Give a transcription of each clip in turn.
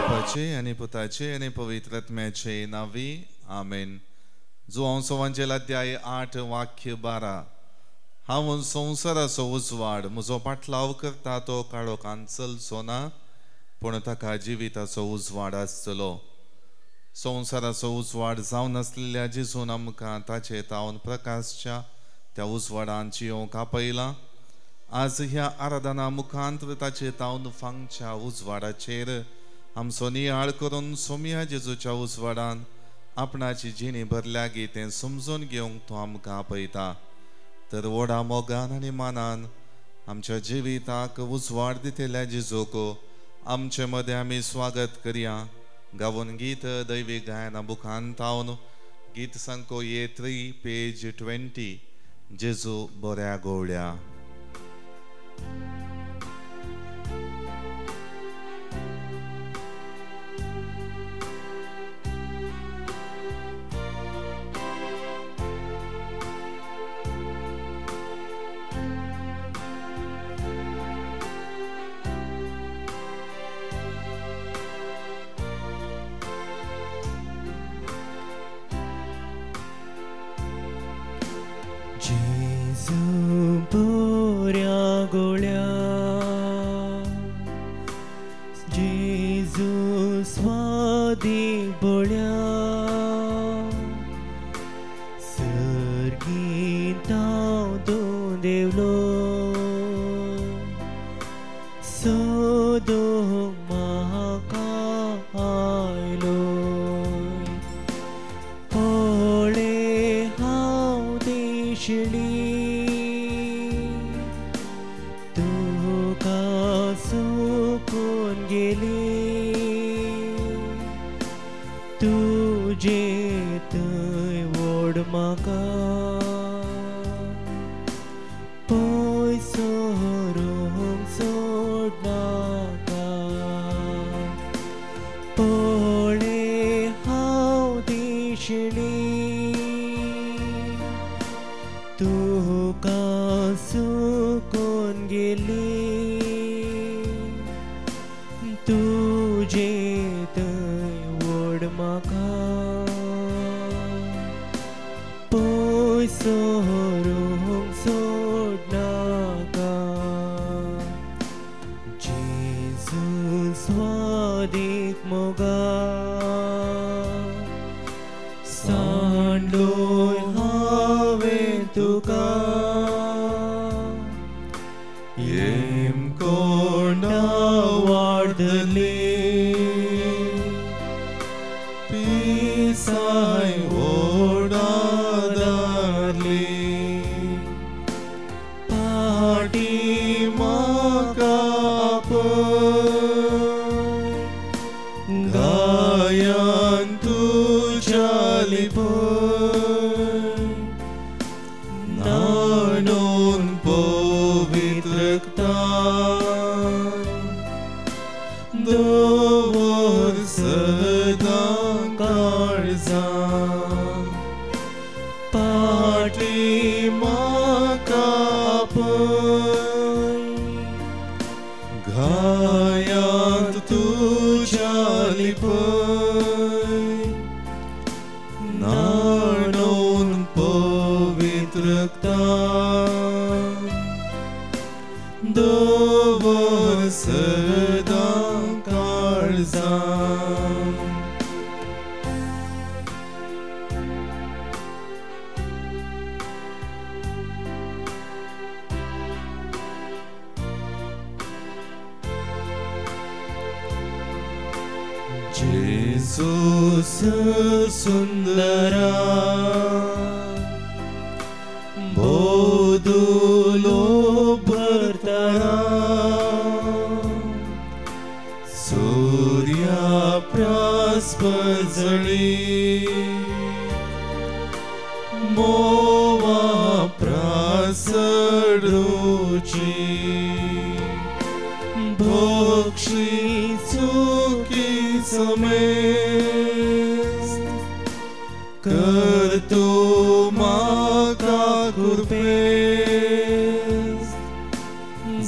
बापाचे आनी पुताचे आनी पवित्र आत्म्याचे नांवी आमेन. जुवांव सुवांजेल अध्याय 8 वाक्य 12. हांव संवसाराचो उजवाड, म्हजो पाटलाव करता तो काळोखांत चलचो ना पूण ताका जिविताचो उजवाड आसतलो. संवसाराचो उजवाड जावन आसलेल्या जेजून आमकां ताचे थावन प्रकासच्या त्या उजवाडांत जियेवंक आपयलां. आज ह्या आराधना मुखांत ताचे थावन फांगच्या उजवाडाचेर आमचो नियाळ करून सोमया जेजूच्या उजवाडान आपणाची जिणी भरल्या गी तें समजून घेवंक तो आमकां आपयता. तर व्हडा मोगान आनी मानान आमच्या जिविताक उजवाड दितल्या जेजूक आमचे मदें आमी स्वागत करया. गावून गीत दैवी गायना बुकान थावन गीत संको A3 page 20 जेजू बऱ्या गोवळ्या.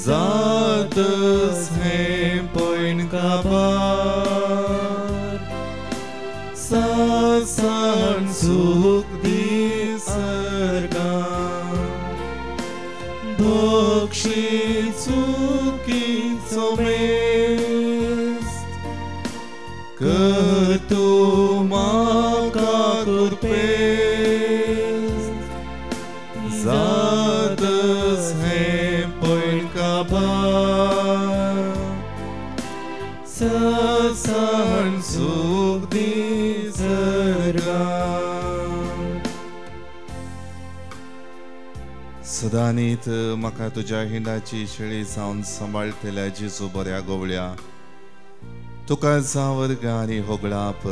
जातस हें पयण काबार कर तूं म्हाका कृपेस्त जातस हें पयण काबार सत्संग सूख दी सर्गाक. सदांनीत म्हाका तुज्या हिंडाची शेळी जावन सांबाळटल्या जेजू बऱ्या गोवळ्या, तुका जावर्गा आनी होगळाप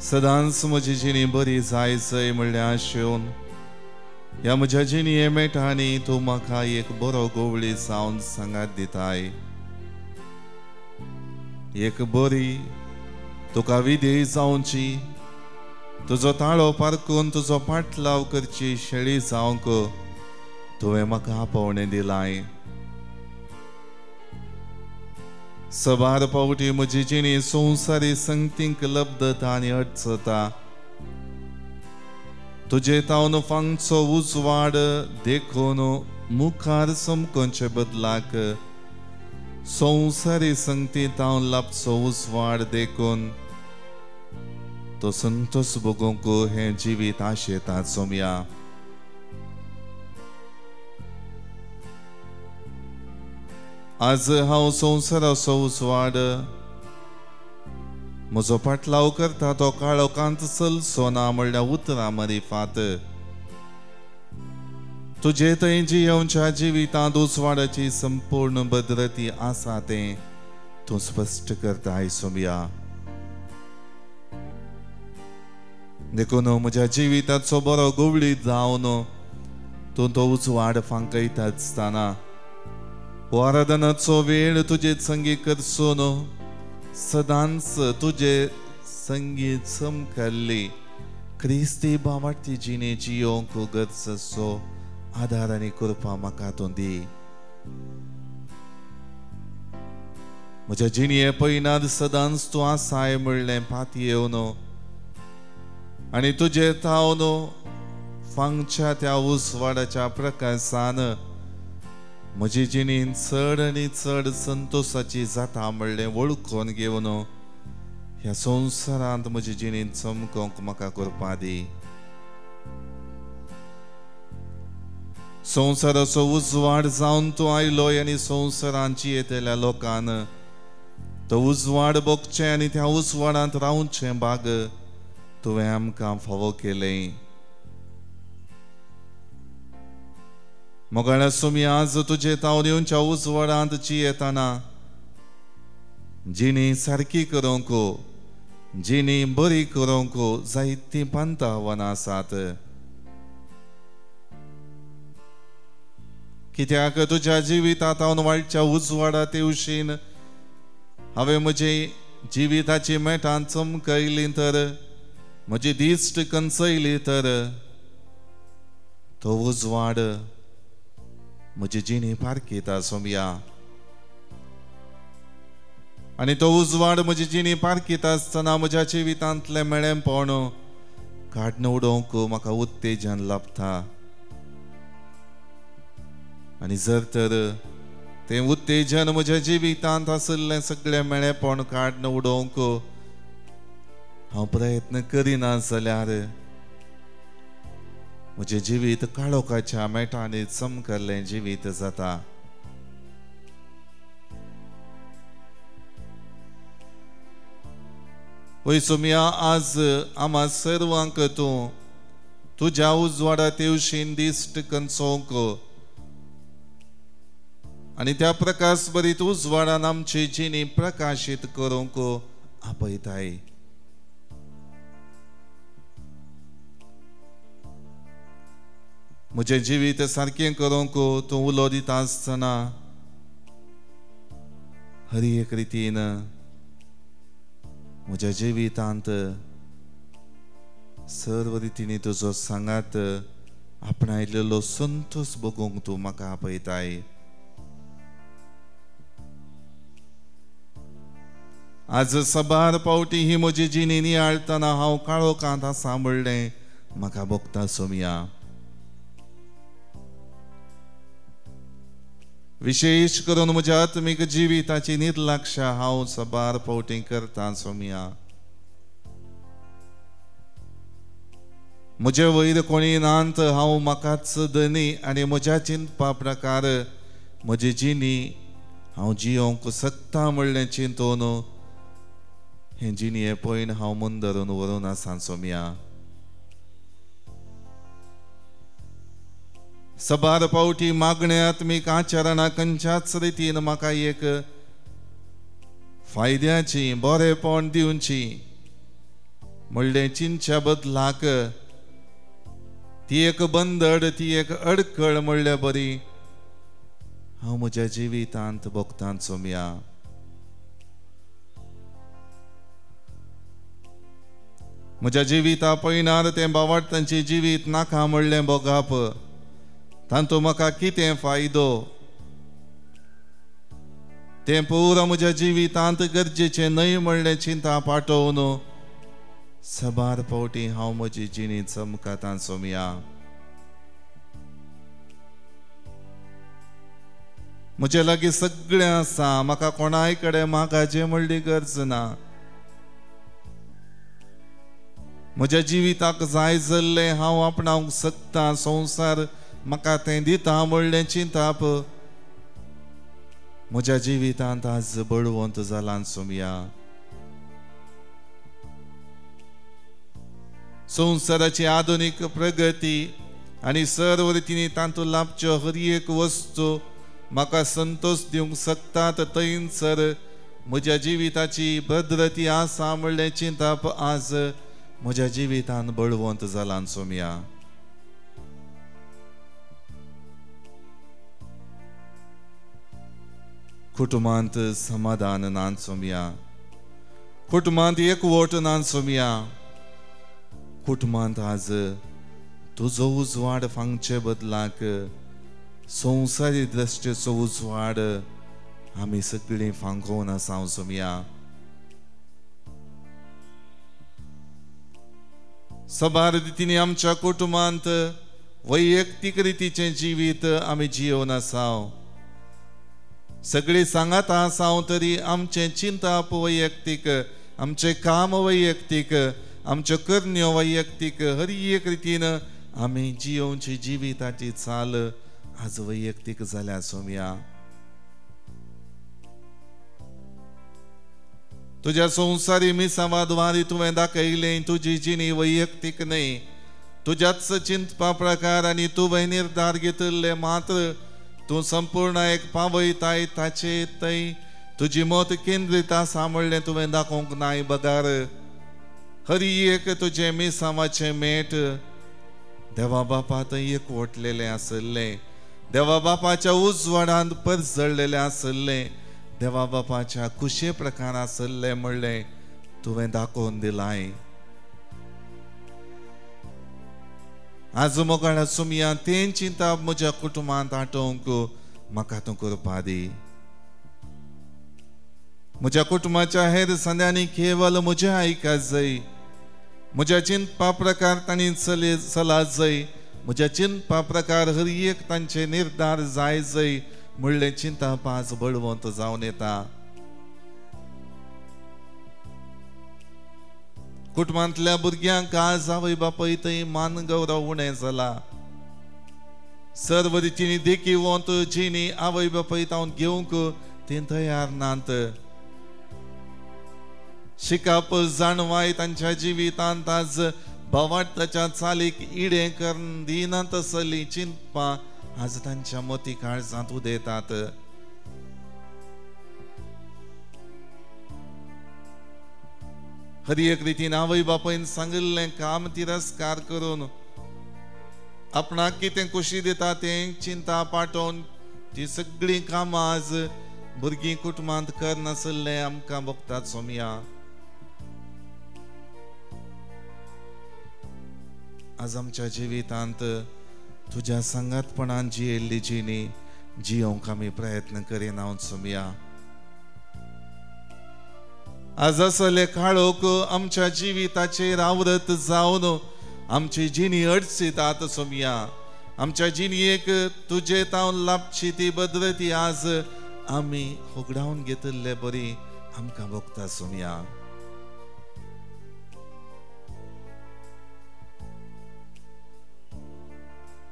सदांच म्हजी जिणी बरी जाय जय म्हणल्यार आशेवन ह्या म्हज्या जिणये मेटांनी तूं म्हाका एक बरो गोवळी जावन सांगात दिताय. एक बरी तुका विधेय जावची, तुजो ताळो पारकून तुजो पाटलाव करची शेळी जावंक तुवें म्हाका आपोवणें दिलाय. सबार पावटी म्हजी जिणी संवसारी संगतींक लब्धता आनी अडचता. तुजे तावन फांगचो उजवाड देखून मुखार समकोनचे बदलाक संवसारी संगती तावन लाबचो उजवाड देखून तो संतोष भोगूंक हें जिवीत आशेता सोमया. आज हांव संवसाराचो उजवाड म्हजो पाटलाव करता तो काळोखांत चलचो ना म्हणल्यार उतरां मरिफात तुजे थंय जियेवच्या जिवितांत उजवाडाची संपूर्ण भद्रती आसा तें तूं स्पश्ट करता सोमया. देखून म्हज्या जिविताचो बरो गोवळी जावन तूं तो उजवाड फांकयता आसतना हो आराधनाचो वेळ तुजे संगी करचो न्हू सदांच तुजे संगी चमकल्ली क्रिस्ती भावार्थी जिणे जियोंक गरजचो आदार आनी कृपा म्हाका तूं दी. म्हज्या जिणये पयनात सदांच तूं आसाय म्हणलें पातयेवन आनी तुजे थावन फांगच्या त्या उजवाडाच्या प्रकाशान म्हजी जिणेंत चड आनी चड संतोशाची जाता म्हणलें वळखून घेवन ह्या संवसारांत म्हजी जिणेंत चमकोंक म्हाका कृपा दी. संवसाराचो उजवाड जावन तूं आयलो आनी संवसारांत जियेतल्या लोकान तो उजवाड भोगचें आनी त्या उजवाडांत रावचें भाग तुवें आमकां फावो केलें. मोगाळ्या सोमी आज तुजे तावन येवच्या उजवाडांत जियेतना जिणी सारकी करूंक, जिणी बरी करूंक जायतीं पंथावनां आसात. कित्याक तुज्या जिवितांत हांव वाडच्या उजवाडा तेवशीन हांवें म्हजी जिविताची मेटां चमकयली तर, म्हजी दिश्ट कंचयली तर तो उजवाड म्हजी जिणी पारखिता सोमया. आनी तो उजवाड म्हजी जिणी पारखिता आसतना म्हज्या जिवितांतलें मेळेंपण काडून उडोवंक म्हाका उत्तेजन लाभता. आनी जर तर तें उत्तेजन म्हज्या जिवितांत आशिल्लें सगळें मेळेपण काडून उडोवंक हांव प्रयत्न करिना जाल्यार म्हजें जिवीत काळोखाच्या मेटांनी चमकल्लें जिवीत जाता. वय सोमया आज आमा सर्वांक तूं तुज्या उजवाडा तेवशीन दिश्ट कंचोवंक आनी त्या प्रकाश बरीत उजवाडान आमची जिणी प्रकाशीत करूंक आपयताय. म्हजें जिवीत सारकें करूंक तूं उलो दिता आसतना हर एक रितीन म्हज्या जिवितांत सर्व रितींनी तुजो सांगात आपणायलेलो संतोष बगूंक तूं म्हाका आपयताय. आज सबार पावटी ही म्हजी जिणी नियाळतना हांव काळोखांत आसा म्हणलें म्हाका भोगता सोमया. विशेष करून म्हज्या आत्मीक जिविताची निर्लक्ष हांव साबार फावटी करता सोमिया। म्हजे वयर कोणी नात, हांव म्हाकाच धनी आनी म्हज्या चिंतपा प्रकार म्हजी जिणी हांव जियोंक शकता म्हणलें चिंतून हे जिणये पळयन हांव मुंदरून व्हरून आसा सोमिया। सबार फावटी मागणे आत्मीक आचरणां खंयच्याच रितीन म्हाका एक फायद्याची बरेपण दिवची म्हणलें चिंतच्या बदलाक ती एक बंदड, ती एक अडखळ म्हणल्या बरी हांव म्हज्या जिवितांत भोगतां सोमिया। म्हज्या जिविता पयनार तें बावाडतांचें जिवीत नाका म्हणलें भोगप, तांतूं म्हाका कितें फायदो, तें पुरो म्हज्या जिवितांत गरजेचें न्हय म्हणलें चिंता पाठोवन सबार फावटी हांव म्हजी जिणी चमकातां सोमिया। म्हजे लागीं सगळें आसा, म्हाका कोणाय कडेन मागाचें म्हणली गरज ना। म्हज्या जिविताक जाय जाल्लें हांव आपणावंक शकता, संवसार म्हाका तें दिता म्हणलें चिंताप म्हज्या जिवितांत आज बळवंत जालां सोमिया। संवसाराची आधुनीक प्रगती आनी सर्व रितींनी तातूंत लाबच्यो हर एक वस्तू म्हाका संतोष दिवंक शकतात, थंयसर म्हज्या जिविताची भद्रती आसा म्हणलें चिंताप आज म्हज्या जिवितांत बळवंत जालां सोमिया। कुटुंबांत समाधान ना सोमिया, कुटुंबांत एकवट ना सोमिया। कुटुंबांत आज तुजो उजवाड फांगचे बदलाक संवसारी दृश्टीचो उजवाड आमी सगळीं फांकोवन आसा सोमिया। सबार रितींनी आमच्या कुटुंबांत वैयक्तीक रितीचें जिवीत आमी जियोवन आसा, सगळीं सांगात आसा तरी आमचें चिंताप वैयक्तीक, आमचें काम वैयक्तीक, आमच्यो करण्यो वैयक्तीक, हर एक रितीन आमी जियोवची जिविताची चाल आज वैयक्तीक जाल्या सोमिया। तुज्या संवसारी मिसावाद्वारी तुवें दाखयलें तुजी जिणी वैयक्तीक न्हय, तुज्याच चिंतपा प्रकार आनी तुवें निर्धार घेतिल्ले मात्र तूं संपूर्ण एक पावयताय ताचे थंय तुजी मत केंद्रीत आसा म्हणलें तुवें दाखोवंक नाय बगार हर एक तुजें मिसावाचें मेट देवा बापा थंय एकवटलेलें आसलें, देवा बापाच्या उजवाडांत परजळलेलें आसलें, देवा बापाच्या कुशे प्रकार आसलें म्हणलें तुवें दाखोवन दिलाय। आज मोगाळा सोमिया तें चिंता म्हज्या कुटुंबांत आटोवंक म्हाका तूं करपा दी। म्हज्या कुटुंबाच्या हेर संद्यांनी केवल म्हजें आयका जाय, म्हज्या चिंतपा प्रकार तांणी चला जाय, म्हज्या चिंतपा प्रकार हर एक तांचे निर्धार जाय जाय म्हणलें चिंता आज बळवंत जावन येता। कुटुंबांतल्या भुरग्यांक आज आवय बापूय थंय मान गौरव उणें जाला, सर्व रितींनी देखीवंत जिणी आवय बापूय तावन घेवंक तीं तयार नात। शिकप जाणवाय तांच्या जिवितांत आज भावार्थाच्या चालीक इडें करून दिनात तसलीं चिंतपां आज तांच्या मती काळजांत उदेतात। हर एक रितीन आवय बापायन सांगिल्लें काम तिरस्कार करून आपणाक कितें खोशी दिता तें चिंता पाठोवन ती सगळीं कामां आज भुरगीं कुटुंबांत करनासलें आमकां भोगतात सोमिया। आज आमच्या जिवितांत तुज्या सांगातपणान जियेल्ली जिणी जियोंक आमी प्रयत्न करिना सोमिया। आज असले काळोख आमच्या जिविताचेर आवरत जावन आमची जिणी अडचितात सोमिया। आमच्या जिणयेक तुजे तावन लाभची ती भद्रती आज आमी होगडावन घेतिल्ले बरी आमकां भोगता सोमया.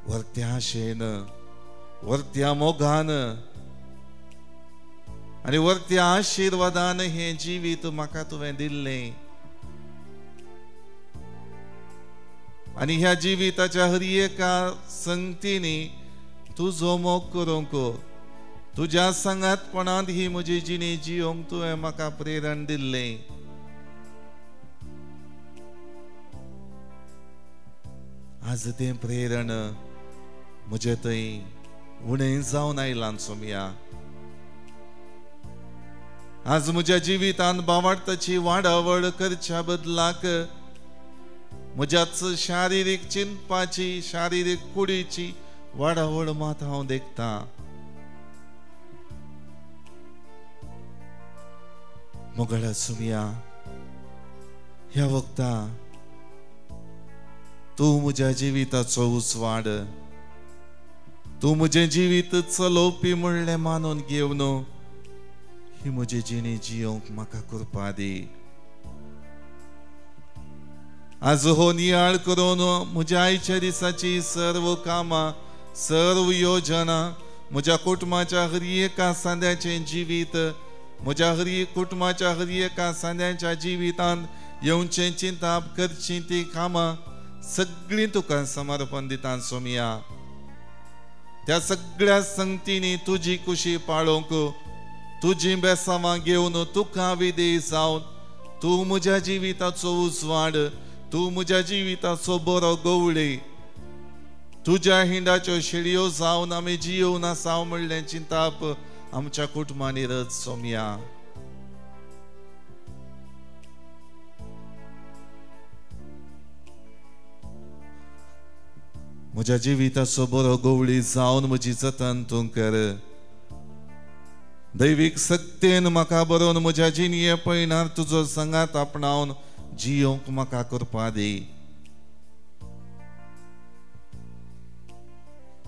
वर्त्या आशेन, वर्त्या मोगान आनी वर्त्या आशिर्वादान हें जिवीत म्हाका तुवें दिल्लें आनी ह्या जिविताच्या हर एका संगतींनी तुजो मोग करूंक, तुज्या सांगातपणांत ही म्हजी जिणी जियोंक तुवें म्हाका प्रेरण दिल्लें. आज तें प्रेरण म्हजे थंय उणें जावन आयलां सोमया. आज म्हज्या जिवितांत बावाडताची वाडावळ करच्या बदलाक म्हज्याच शारिरीक चिंतपाची, शारिरीक कुडीची वाडावळ मात हांव देखतां. मोगाळा सोमया, ह्या वखता तूं म्हज्या जिविताचो उजवाड, तूं म्हजें जिवीत चलोवपी म्हणलें मानून घेवन ही म्हजी जिणी जियोंक म्हाका कृपा दी. आज हो नियाळ करून म्हज्या आयच्या दिसाची सर्व कामां, सर्व योजना, म्हज्या कुटुंबाच्या हर एका सांद्याचें जिवीत, म्हज्या हर कुटुंबाच्या हर एका सांद्याच्या जिवितांत येवचें चिंताप करचीं ती कामां सगळीं तुका समर्पण दिता सोमया. त्या सगळ्या संगतींनी तुजी कुशी पाळोवंक, तुजी बेसावां घेवन तुका विधेय जावन तूं म्हज्या जिविताचो उजवाड, तूं म्हज्या जिविताचो बरो गवळी, तुज्या हिंडाच्यो शेळयो जावन आमी जियोवन आसा म्हणलें चिंताप आमच्या कुटुंबांनी रच सोमया. म्हज्या जिविताचो बरो गवळी जावन म्हजी जतन तूं कर. दैवीक सक्तेन म्हाका बरोवन म्हज्या जिणये पयणार तुजो सांगात आपणावन जियोंक म्हाका कृपा दी.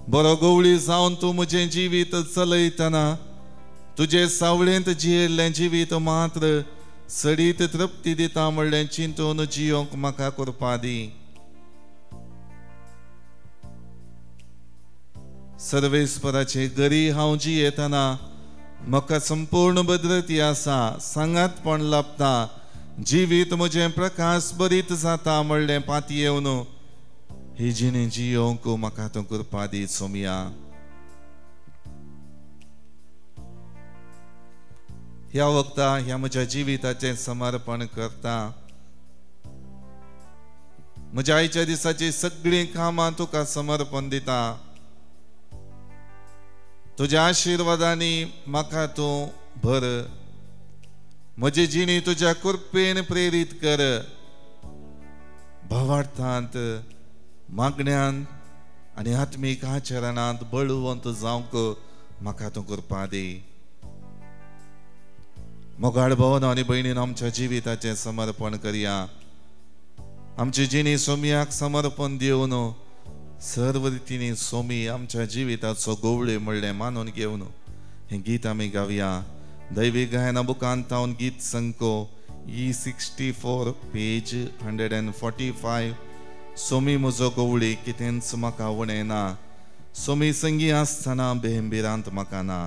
बरो गवळी जावन तूं म्हजें जिवीत चलयतना तुजे सावळेंत जियेल्लें जिवीत मात्र सडीत तृप्ती दिता म्हणलें चिंतून जियोंक म्हाका कृपा दी. सर्वेस्पराचे घरी हांव जियेतना म्हाका संपूर्ण भद्रती आसा, सांगातपण लाभता, जिवीत म्हजें प्रकाश बरीत जाता म्हणलें पातयेवन ही जिणी जियोंक म्हाका तूं कृपा दी सोमया. ह्या वखता ह्या म्हज्या जिविताचें समर्पण करता. म्हज्या आयच्या दिसाची सगळीं कामां तुका समर्पण दिता. तुज्या आशिर्वादांनी म्हाका तूं भर, म्हजी जिणी तुज्या कृपेन प्रेरीत कर. भावार्थांत, मागण्यांत आनी आत्मीक आचरणांत बळवंत जावंक म्हाका तूं कृपा दी. मोगाळ भवन आनी भयणीन आमच्या जिविताचें समर्पण करया. आमची जिणी सोमयाक समर्पण दिवन सर्व रितींनी सोमी आमच्या जिविताचो गोवळे म्हणलें मानून घेवन हें गीत आमी गावया. दैवी गायना बुकांत तावन गीत संको E64 page 145. Somi म्हजो गवळी कितेंच म्हाका उणें ना, सोमी संगी आसतना बेंबिरांत म्हाका ना.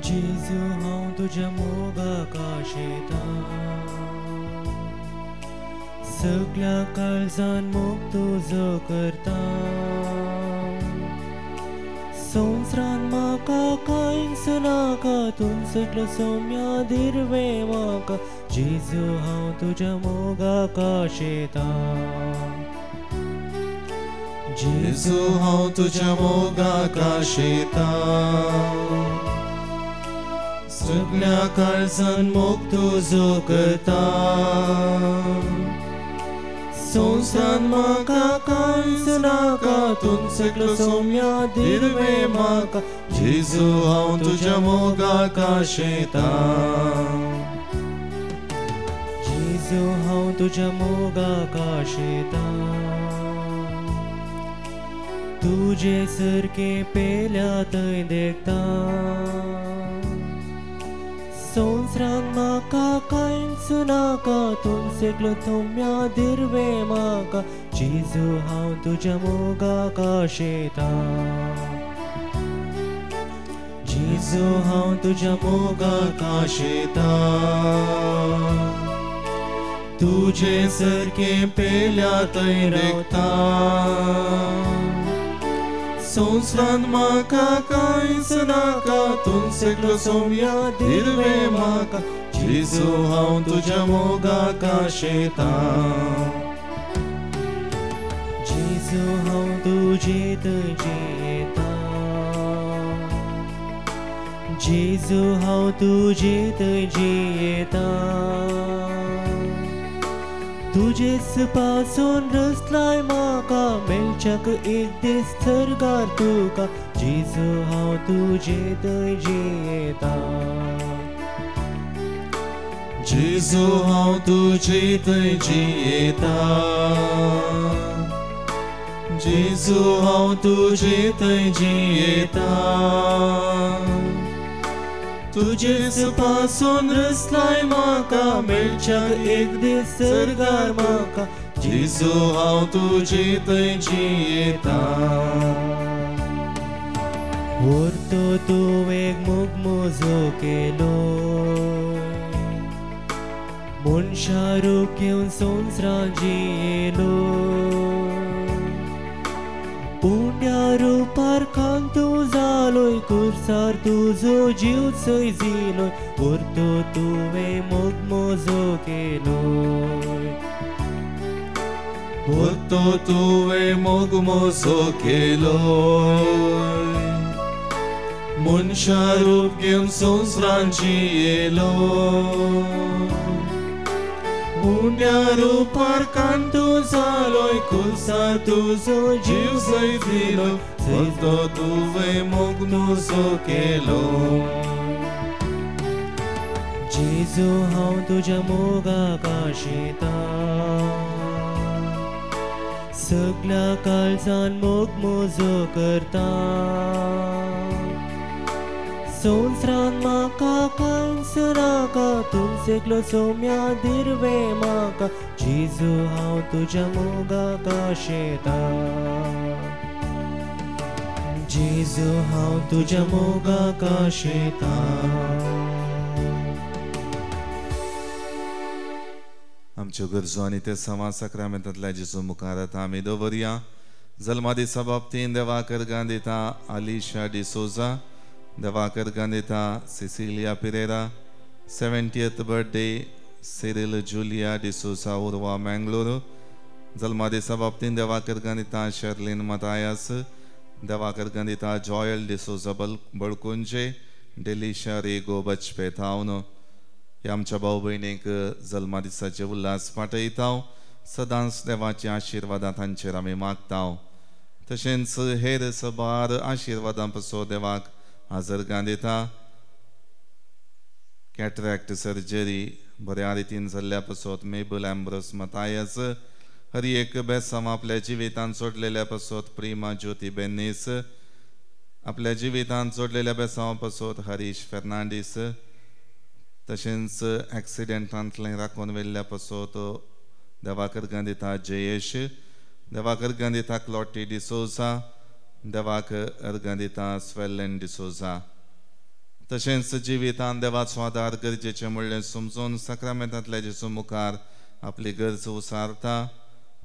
जेजू हांव तुज्या मोगाक आशेतां, सगळ्या काळजान मोग तुजो करता. संवसारान म्हाका कांयच नाका, तूं सगळो सौम्या दिर्वे म्हाका. जेजू हांव तुज्या मोगाक आशेतां. जेजू हांव तुज्या मोगाक आशेता, सगळ्या काळजान मोग तुजो करता। संवसारान म्हाका कांयच नाका, तूं सगळो सोम्या दिर्वे म्हाका, जेजू हांव तुज्या मोगाक आशेता। जेजू हांव तुज्या मोगाक आशेता, तुजे सारकें पेल्या थंय देखता। संवसारान म्हाका कांयच नाका, तूं सगळो थोम्या दिर्वे म्हाका, जेजू हांव तुज्या मोगाक आशेता। जेजू हांव तुज्या मोगाक आशेता, तुजे सारकें पेल्या थंय देखता। संवसारान म्हाका कांयच नाका, तूं सगळो सोम्या दिर्वे म्हाका, जेजू हांव तुज्या मोगाक आशेता। जेजू हांव तुजे थंय जियेता, जेजू हांव तुजे थंय जियेता। तुजेच पासून रसलाय म्हाका, मेळच्याक एक दीस सर्गार तुका, जेजू हांव तुजे थंय जियेता। जेजू हांव तुजे थंय जियेता, जेजू हांव तुजे थंय जियेता। तुजेच पासून रसलाय म्हाका, मेळच्याक एक दीस सर्गार म्हाका, जेजू हांव तुजे थंय जियेता। व्हरतो तूं एक मोग म्हजो केलो, मनशा रूप घेवन संवसारान जियेलो। उण्या रुपार खान तूं जालोय, कुर्सार तुजो जीव सय जिलोय, व्हरतो तुवें मोग म्हजो केलोय। व्हरतो तुवें मोग म्हजो केलोय, मनशा रूप घेवन संवसारान जियेलो। उण्या रुपार कान तूं जालोय, कुर्सार तुजो जीव सय दिलोय, व्हरतो तुवें मोग म्हजो केलो। जेजू हांव तुज्या मोगाक आशेता, सगळ्या काळजान मोग म्हजो करता। संवसारान म्हाका कांयच नाका, तूं सगळो सोम्या दिर्वे म्हाका, जेजू हांव तुज्या मोगाक आशेता। जेजू हांव तुज्या मोगाक आशेता। आमच्यो गरजो आनी ते समाज साक्रामेंतांतल्या जेजू मुखार आतां आमी दवरया। जल्मा दिसा बाबतीन देवाक अर्गां दिता आलिशा डिसोजा, देवाक अर्गां दिता Cecilia Pereira, 70th birthday Cyril Julia D'Souza Urwa Mangalore. जल्मा दिसा बाबतीन देवाक अर्गां दिता शर्लीन मतायस, देवाक अर्गां दिता जॉयल डिसोजा बळकुंजे, डेलिशा रेगो बचपे थावन। ह्या आमच्या भाव भयणीक जल्मा दिसाचे उल्हास पाठयता। सदांच देवाच्या आशिर्वादां तांचेर आमी मागता। तशेंच हेर सबार आशिर्वादां पसो देवाक हजर दिता। कॅटरॅक्ट सर्जरी बऱ्या रितीन जाल्ल्या पसत मेबल एम्ब्रोस मतायस, हर एक बेसांव आपल्या जिवितांत सोडलेल्या पसत प्रिमा ज्योती बेनीस, आपल्या जिवितांत जोडलेल्या बेसांव पसत हरीश फेर्नांडीस, तशेंच एक्सिडेंटांतलें राखून व्हेल्ल्या पसत देवाक अर्गां दिता जयेश, देवाक अर्गां दिता क्लॉटी डिसोजा, देवाक अर्गां दिता स्वेलन डिसोजा। तशेंच जिवितांत देवाचो आदार गरजेचें म्हणलें समजून साक्रामेंतांतल्या जेजू मुखार आपली गरज उसारता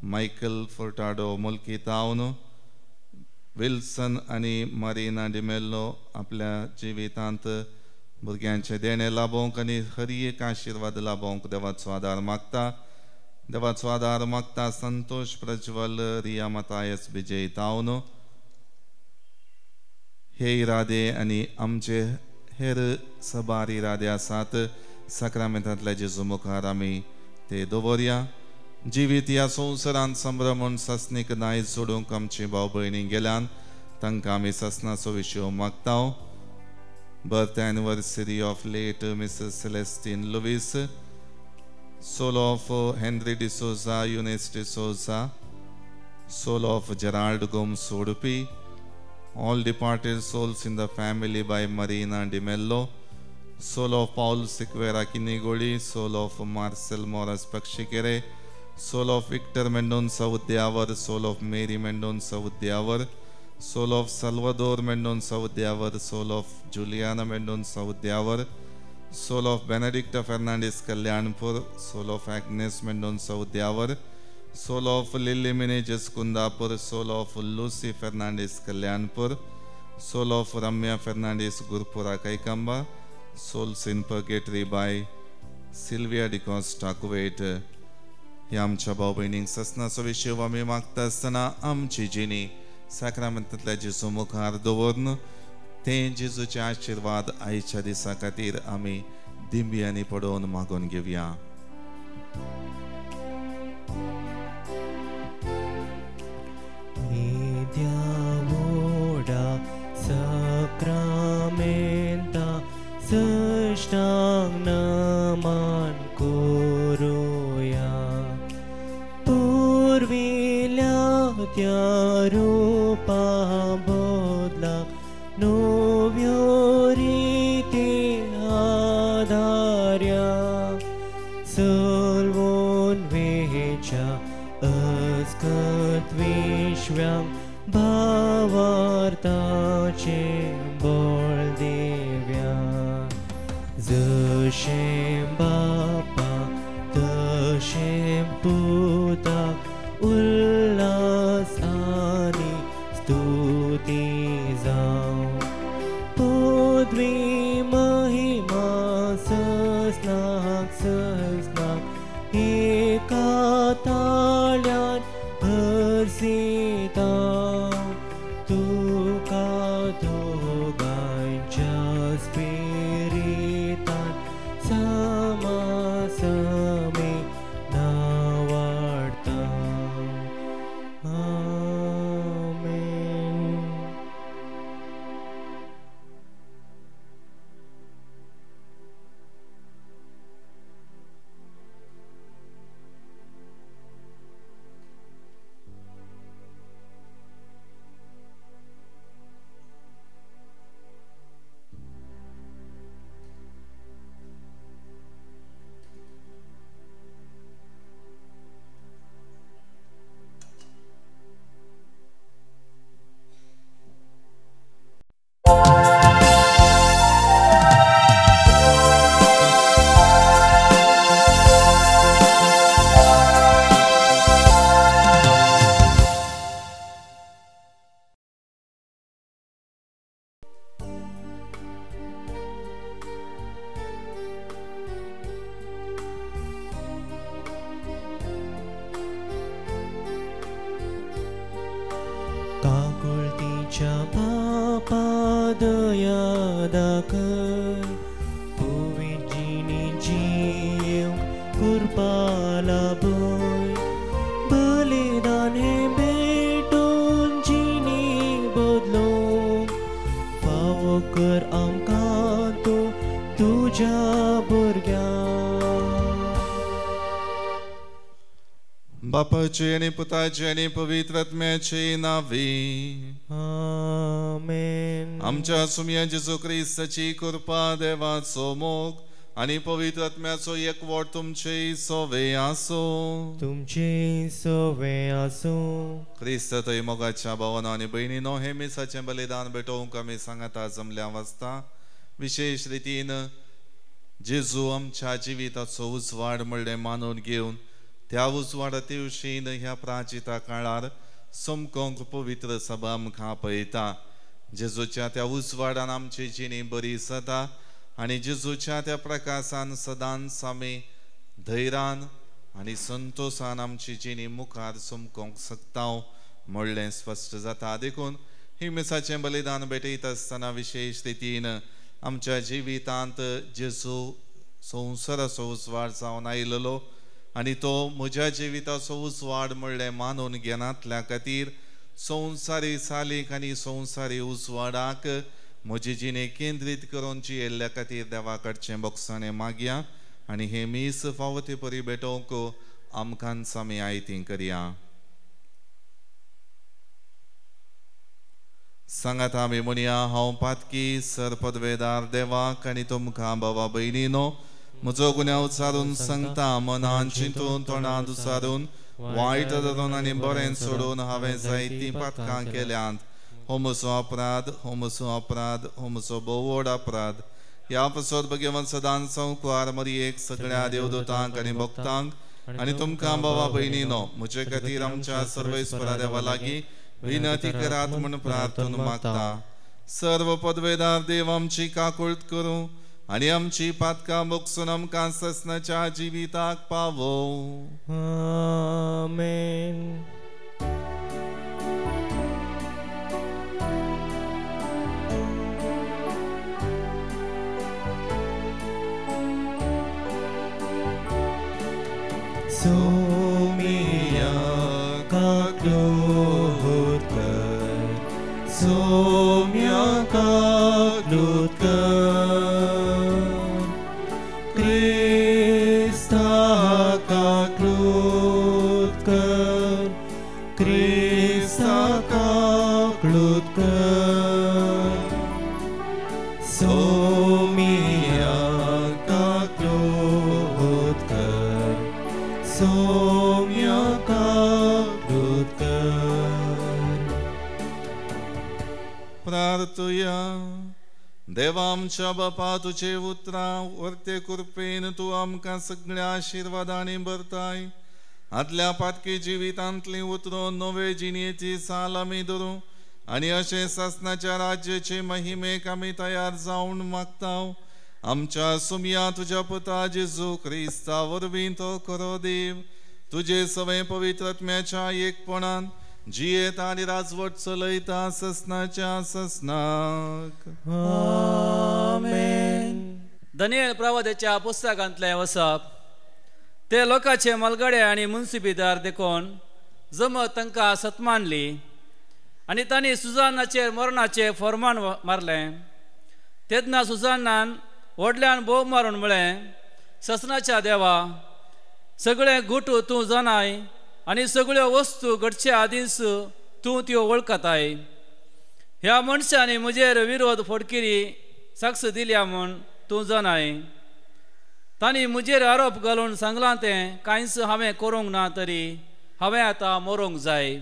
मायकल फुर्टाडो मुल्की तावन, विल्सन आनी मारिना डिमेल्लो आपल्या जिवितांत भुरग्यांचें देणें लाभोवंक आनी हर एक आशिर्वाद लाभोवंक देवाचो आदार मागता। देवाचो आदार मागता संतोष प्रज्वल रिया मतायस विजय तावन हे इरादे आनी आमचे हेर सबार इरादे आसात साक्रामेंतांतल्या जेजू मुखार आमी ते दवरया. जिवीत ह्या संवसारांत संभ्रमण सासणीक दायज सोडूंक आमची भाव भयणी गेल्यान तांकां आमी सासणाचो विशय मागता. Birth anniversary of late Mrs Celestine Luis, soul of Henry D'Souza, Eunice D'Souza, soul of Gerald Gomes Udupi, all departed souls in the family by Marina D'Mello, soul of Paul Sequeira Kinnigoli, soul of Marcel Moras Pakshikere, soul of Victor Mendonca Udyavar, soul of Mary Mendonca Udyavar, soul of Salvador Mendonca Udyavar, soul of Juliana Mendonca Udyavar, soul of Benedicta Fernandes Kalyanpur, soul of Agnes Mendonca Udyavar, soul of Lily Menezes Kundapur, soul of Lucy Fernandes Kalyanpur, soul of Ramya Fernandes Gurpura Kaikamba, souls in purgatory by Sylvia D'Costa Kuwait. ह्या आमच्या भाव भयणींक ससनाचो विशय आमी मागता आसतना आमची जिणी साक्रामेंतांतल्या जेजू मुखार दवरून ते जेजूचे आशिर्वाद आयच्या दिसा खातीर आमी दिंब्यांनी पडोवन मागून घेवया. साक्रामेंता सष्टांग नमन करुया, पुर्विल्या त्या रूपा बदला नव्यो रिती आधार्या, सलवून वेच्या अस्कत विश्व्यांक भावार्थाचे बळ दिव्या. जशें बापा तशें पुता उल्हास आनी स्तुती जावं, पदवी महिमा ससनाक ससनाक एका ताळ्यान भरसिता. तुका दोगांच्या स्पिरितान समासमे नावाडता. आमेन. काकुळतीच्या बापा दया दाखय, पवित्र जियेवंक कृपा लाभय, बलिदान हें भेटून जिणी बदलूंक फावो कर आमकां तूं तुज्या भुरग्यांक. बापाचे आनी पुताचे आनी पवित्र आत्म्याचे नांवे आमेन. आमच्या सुमया जेजू क्रिस्ताची कृपा, देवाचो मोग आनी पवित्र आत्म्याचो एकवट तुमचे सोवे आसूं. तुमचे सोवे आसूं. क्रिस्त थंय मोगाच्या भावानो आनी भयणीनो, हे मिसाचें बलिदान भेटोवंक आमी सांगाता जमल्या वाचता. विशेश रितीन जेजू आमच्या जिविताचो उजवाड म्हणलें मानून घेवन त्या उजवाडा तेवशीन ह्या प्राचिता काळार समकोंक पवित्र सभा आमकां पळयता. जेजूच्या त्या उजवाडान आमची जिणी बरी जाता आनी जेजूच्या त्या प्रकाशान सदांच आमी धैर्यान आनी संतोशान आमची जिणी मुखार चमकोवंक शकता म्हणलें स्पश्ट जाता. देखून ही मिसाचें बलिदान भेटयता आसतना विशेश रितीन आमच्या जिवितांत जेजू संवसाराचो उजवाड जावन आयलेलो आनी तो म्हज्या जिविताचो उजवाड म्हणलें मानून घेनातल्या खातीर संवसारी चालीक आनी संवसारी उजवाडाक म्हजी जिणी केंद्रीत करून जियेल्ल्या खातीर देवा कडचें भोगसणें मागया आनी हें मीस फावो ते परी भेटोवंक आमकांच आमी आयतीं करया. सांगात आमी म्हणया, हांव पातकी सर पदवेदार देवाक आनी तुमकां बाबा भयणीनो म्हजो गुन्यांव उचारून सांगता. मनान चिंतून तोंडान उचारून वायट धरून आनी बरें सोडून हांवें जायतीं पातकां केल्यांत. हो म्हजो अपराध, हो म्हजो अपराध, हो म्हजो भोव व्हड अपराध. ह्या पासत भगवान सदांच संवकार मरियेक, सगळ्या देवदूतांक आनी भक्तांक आनी तुमकां बाबा भयणीनो म्हजे खातीर आमच्या सर्वेस्परा देवा लागीं विनंती करात म्हूण प्रार्थना मागता. सर्व पदवेदार देव आमची काकुळट करूं आनी आमची पातकां भोगसून आमकां ससनाच्या जिविताक पावोवं. आमेन. सोमिया काकलूत कर, सोम्या काकलूत कर, क्रिस्ता काकलूत कर, क्रिस्ता काकलूत कर, सोमिया काकलूत कर, सोम्या काकलूत कर. प्रार्थुया. देवा आमच्या बापा, तुजे उतरां वर्ते कृपेन तूं आमकां सगळ्या आशिर्वादांनी भरताय. आदल्या पातकी जिवितांतलीं उतरां नवे जिणेची साल आमी धरूं आनी अशें सासणाच्या राज्याचे महिमेक आमी तयार जावन मागता. आमच्या सुमया तुज्या पुता जेजू क्रिस्ता वरवीं तो खरो देव तुजे सवें पवित्र आत्म्याच्या एकपणान जियेता आनी राजवट चलयता ससनाच्या ससनाक. आमेन. दनियल प्रवादाच्या पुस्तकांतलें वसप. ते लोकांचे मलगडे आनी मुन्सिबीदार देखून जमत तांकां सत्मानली आनी तांणी सुजानाचेर मरणाचें फॉर्मान मारलें. तेन्ना सुजानान व्हडल्यान बोब मारून म्हळें, ससनाच्या देवा, सगळें गुट तूं जाणाय आनी सगळ्यो वस्तू घडचे आदींच तूं त्यो वळखताय. ह्या मनशांनी म्हजेर विरोध फोडकिरी साक्ष दिल्या म्हूण तूं जाणाय. तांणी म्हजेर आरोप घालून सांगलां तें कांयच हांवें करूंक ना तरी हांवें आतां मरूंक जाय.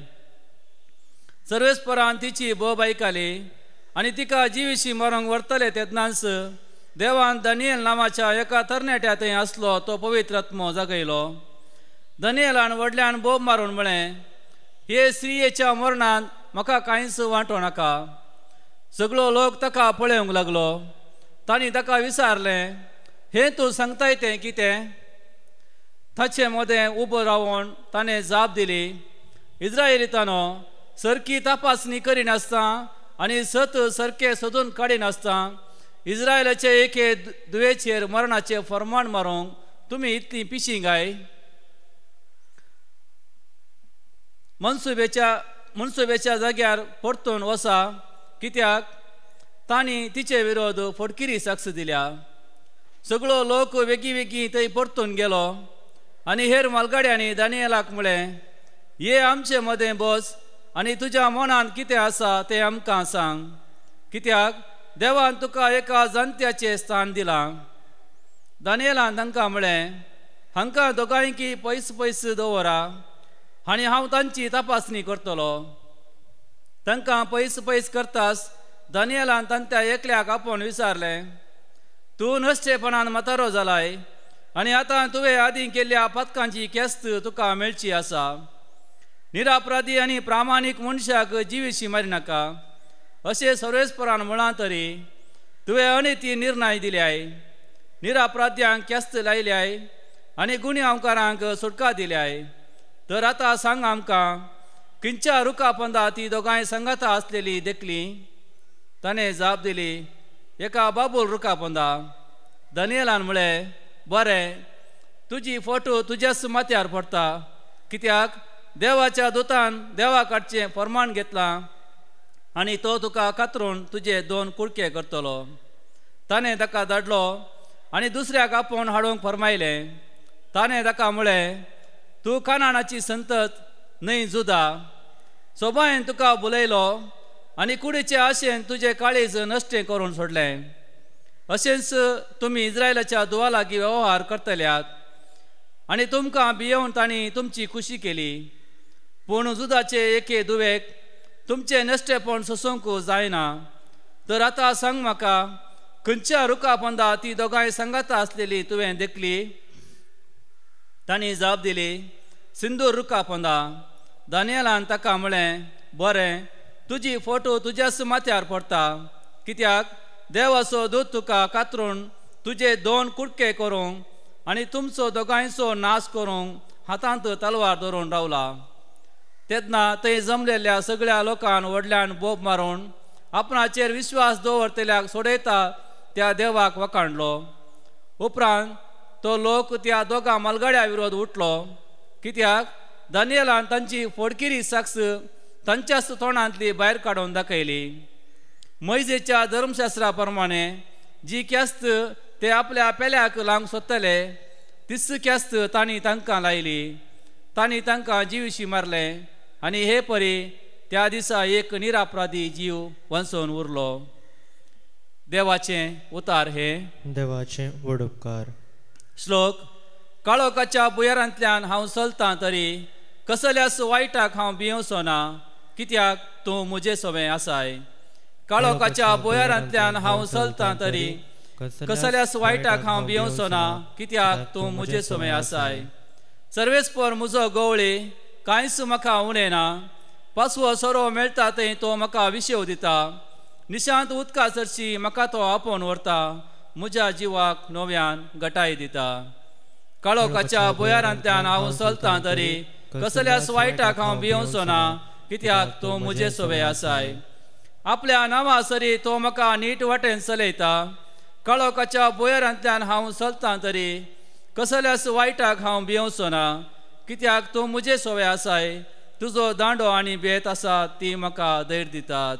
सर्वेस्परान तिची बोब आयकली आनी तिका जिविशी मरूंक व्हरतले तेन्नाच देवान दनियल नांवाच्या एका तरणाट्या थंय आसलो तो पवित्र आत्मो जागयलो. दनियलान व्हडल्यान बोब मारून म्हळें, हे स्त्रियेच्या मरणांत म्हाका कांयच वांटो नाका. सगळो लोक ताका पळोवंक लागलो. तांणी ताका विचारलें, हें तूं सांगताय तें कितें? ताचे मदें उबो रावन ताणें जाप दिली, इज्रायलितानो, सारकी तपासणी करिनासतना आनी सत सारकें सोदून काडिनासतना इज्रायलाचे एके दुयेचेर मरणाचें फर्मान मारूंक तुमी इतलीं पिशीं गाय? मनसुबेच्या जाग्यार परतून वसा, कित्याक तांणी तिचे विरोध फटकिरी साक्ष दिल्या. सगळो लोक वेगीं वेगीं थंय परतून गेलो आनी हेर मालगाड्यांनी दानियलाक म्हळें, ये आमचे मदें बस आनी तुज्या मनांत कितें आसा तें आमकां सांग, कित्याक देवान तुका एका जाणट्याचें स्थान दिलां. दानियलान तांकां म्हळें, हांकां दोगांयकी पयस पयस दवरा आनी हांव तांची तपासणी करतलो. तांकां पयस पयस करतास दानियलान तांच्या एकल्याक आपोवन विचारलें, तूं नश्टेपणान म्हातारो जालाय आनी आतां तुवें आदीं केल्ल्या पातकांची केस्त तुका मेळची आसा. निरापराधी आनी प्रामाणीक मनशाक जिविशी मारिनाका अशें सर्वेस्परान म्हळां तरी तुवें अनिती निर्णय दिल्याय, निरापराध्यांक केस्त लायल्याय. आनी गुन्यांवकारांक सुटका दिल्याय. तर आतां सांग आमकां, खंयच्या रुखा पोंदा ती दोगांय सांगाता आसलेली देखली? ताणें जाप दिली, एका बाबूल रुखा पोंदा. दानियेलान म्हळें, बरें, तुजी फोटो तुज्याच माथ्यार पडटा, कित्याक देवाच्या दुतान देवा कडचें फर्मान घेतलां आनी तो तुका कातरून तुजे 2 कुडके करतलो. ताणें ताका धाडलो आनी दुसऱ्याक आपोवन हाडूंक फर्मायलें. ताणें ताका म्हळें, तूं कानानाची संतत न्हय जुदा, सोबायन तुका बुलयलो आनी कुडीचे आशेन तुजें काळीज नश्टें करून सोडलें. अशेंच तुमी इस्रायलाच्या दुवा लागीं वेव्हार करतल्यात आनी तुमकां भियोवन तांणी तुमची खुशी केली. पूण जुदाचे एके दुवेक तुमचें नश्टेपण सोसूंक जायना. तर आतां सांग म्हाका, खंयच्या रुखा पोंदा ती दोगांय सांगाता आसलेली तुवें देखली? तांणी जाप दिली, सिंदूर रुखा पोंदा. दानियेलान ताका म्हळें, बरें, तुजी फोटो तुज्याच माथ्यार पडटा, कित्याक देवाचो दूत तुका कातरून तुजे 2 कुडके करूंक आनी तुमचो दोगांयचो नाश करूंक हातांत तलवार धरून रावला. तेन्ना थंय जमलेल्या सगळ्या लोकान व्हडल्यान बोब मारून आपणाचेर विश्वास दवरतल्याक सोडयता त्या देवाक वखाणलो. उपरांत तो लोक त्या दोगां मालगाड्या विरोध उठलो, कित्याक दानियेलान तांची फोडकिरी साक्ष तांच्याच तोंडांतली भायर काडून दाखयली. मोयजेच्या धर्मशास्त्रा प्रमाणे जी ख्यास्त ते आपल्या पेल्याक लावंक सोदतले तीच ख्यास्त तांणी तांकां लायली. तांणी तांकां जिविशी मारले आनी हे परी त्या दिसा एक निरापराधी जीव वांचून उरलो. देवाचें उतार हे देवाचें व्हड उपकार. श्लोक. काळोखाच्या भुंयारांतल्यान हांव चलतां तरी कसल्याच वायटाक हांव भियेवचो ना, कित्याक तूं म्हजे सोबें आसाय. काळोखाच्या भुंयारांतल्यान हांव चलतां तरी कसल्याच वायटाक हांव भियेवचो ना, कित्याक तूं म्हजे सोबें आसाय. सर्वेस्पर म्हजो गवळी, कांयच म्हाका उणें ना. पासवो सोरो मेळटा थंय तो म्हाका विशेव दिता. निशांत उदका सरशी म्हाका तो आपोवन व्हरता, म्हज्या जिवाक नव्यान गटाय दिता. काळोखाच्या भुंयारांतल्यान हांव चलतां तरी कसल्याच वायटाक हांव भियेवचो ना, कित्याक तूं म्हजे सोबें आसाय. आपल्या नांवा सरी तो म्हाका नीट वाटेन चलयता. काळोखाच्या भुंयारांतल्यान हांव चलतां तरी कसल्याच वायटाक हांव भियेवचो ना, कित्याक तूं म्हजे सोबें आसाय. तुजो दांडो आनी बेत आसा ती म्हाका धैर्य दितात.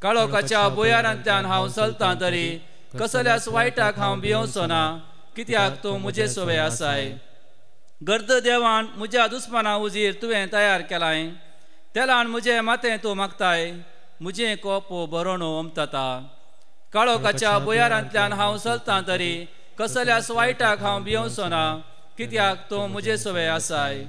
काळोखाच्या भुंयारांतल्यान हांव चलतां तरी कसल्याच वायटाक हांव भियेवचो ना, कित्याक तूं म्हजे सोबें आसाय. गर्द देवान म्हज्या दुस्माना उजीर तुवें तयार केलाय, तेलान म्हजें माथें तूं मागताय, म्हजें कोप भरून ओमतता. काळोखाच्या भुंयारांतल्यान हांव चलतां तरी कसल्याच वायटाक हांव भियेवचो ना, कित्याक तूं म्हजे सोबें आसाय.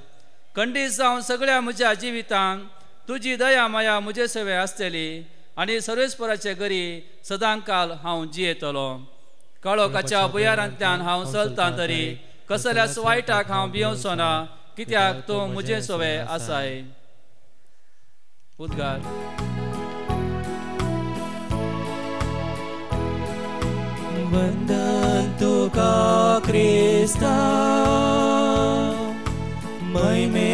खंडीत जावन सगळ्या म्हज्या जिवितांत तुजी दया माया म्हजे सोबें आसतली आनी सर्वेस्पराचे घरी सदांकाल हांव जियेतलो. काळोखाच्या भुंयारांतल्यान हांव चलतां तरी कसल्याच वायटाक हांव भियेवचो ना, कित्याक तूं म्हजे सोबें आसाय. उद्गार. वंदन तुका क्रिस्ता, महिमे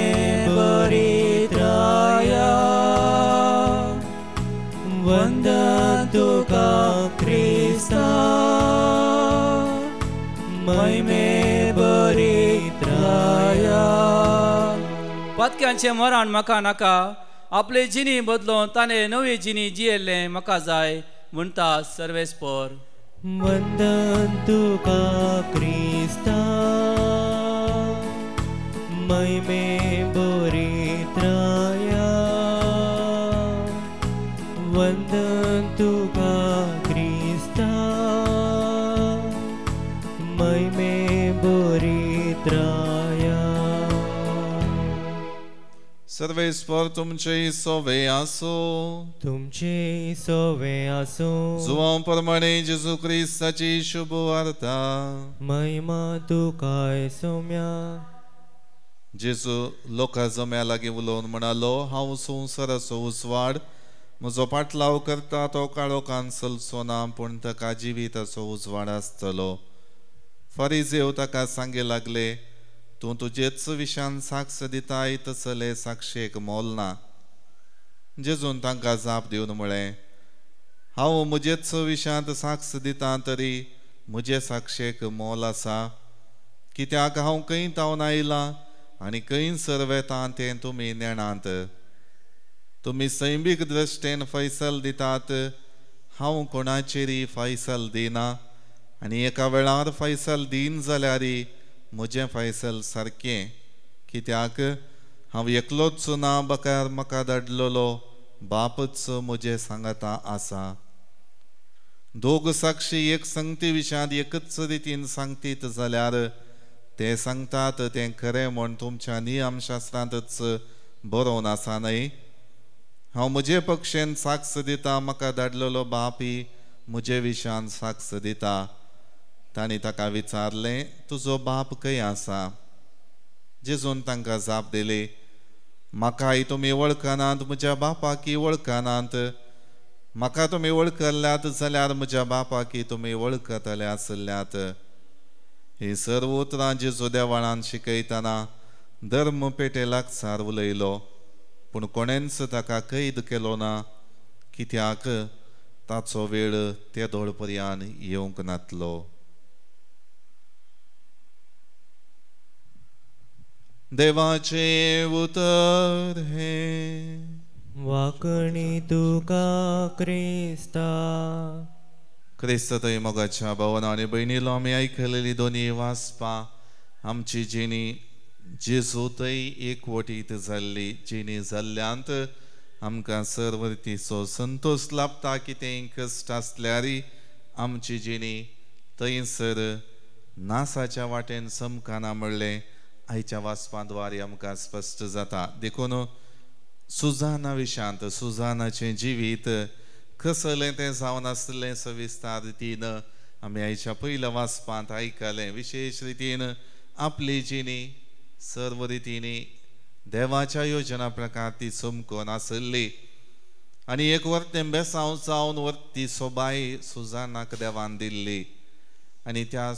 बरित्राया. वंदन तुका क्रिस्ता, महिमे बरित्राया. पातक्यांचें मरण म्हाका नाका, आपली जिणी बदलून ताणें नवी जिणी जियेल्लें म्हाका जाय म्हणटा सर्वेस्पर. वंदन तुका क्रिस्ता, महिमे बरित्राया. वंदन तुका क्रिस्ता, महिमे बरित्राया. सर्वेस्पर तुमचे सोवे आसो, तुमचे सोवे आसो. जुवां प्रमाणे जेजू क्रिस्ताची शुभ वार्ता. महिमा तुकाय सोम्या. जेजू लोकां जम्या लागीं उलोवन म्हणालो, हांव संवसाराचो उजवाड, म्हजो पाटलाव करता तो काळोखान चलचो ना, पूण ताका जिविताचो उजवाड आसतलो. फारिजेव ताका सांगे लागले, तूं तुजेच विशान साक्ष दिताय, तसले साक्षेक मोल ना. जेजून तांकां जाप दिवन म्हळें, हांव म्हजेच विशांत साक्ष दितां तरी म्हजे साक्षेक मोल आसा, कित्याक हांव खंय थावन आयलां आनी खंयसर वेतां तें तुमी नेणात. तुमी सैमीक दृश्टेन फैसल दितात, हांव कोणाचेरी फैसल दिना, आनी एका वेळार फैसल दीन जाल्यारी म्हजें फैसल सारकें, कित्याक हांव एकलोच ना, बगर म्हाका धाडलेलो बापच म्हजे सांगाता आसा. दोग साक्षी एक संगती विशयांत एकच रितीन सांगतीत जाल्यार ते सांगतात तें खरें म्हण तुमच्या नियमशास्त्रांतच बरोवन आसा न्हय? हांव म्हजे पक्षेन साक्ष दितां, म्हाका धाडलेलो बापय म्हजे विशयान साक्ष दिता. तांणी ताका विचारलें, तुजो बाप खंय आसा? जेजून तांकां जाप दिली, म्हाकाय तुमी वळखनात, म्हज्या बापाकय वळखनात. म्हाका तुमी वळखल्यात जाल्यार म्हज्या बापाकय तुमी वळखतले आसल्यात. ही सर्व उतरां जेजू देवाळान शिकयतना धर्म पेटे लागसार उलयलो, पूण कोणेंच ताका कैद केलो ना, कित्याक ताचो वेळ तेदोळ पर्यान येवंक नातलो. देवाचें उतर हें. वाकणी तुका क्रिस्ता. क्रिस्त थंय मोगाच्या भावना आनी भयणीलो आमी आयकलेली दोनी वाचपां आमची जिणी जेजू थंय एकवटीत जाल्ली जिणी जाल्ल्यांत आमकां सर्व रितीचो संतोश लाभता. कितेंय कश्ट आसल्यारय आमची जिणी थंयसर नासाच्या वाटेन चमकना म्हणलें आयच्या वाचपां द्वारे आमकां स्पश्ट जाता. देखून सुजाना विशयांत सुजानाचें जिवीत कसलें तें जावन आसलें सविस्तार रितीन आमी आयच्या पयल्या वाचपांत आयकलें. विशेश रितीन आपली जिणी सर्व रितींनी देवाच्या योजना प्रकार ती चमकून आसली आनी एक वर्तें बेसांव जावन वर्ती सोबाय सुजानाक देवान दिल्ली आनी त्या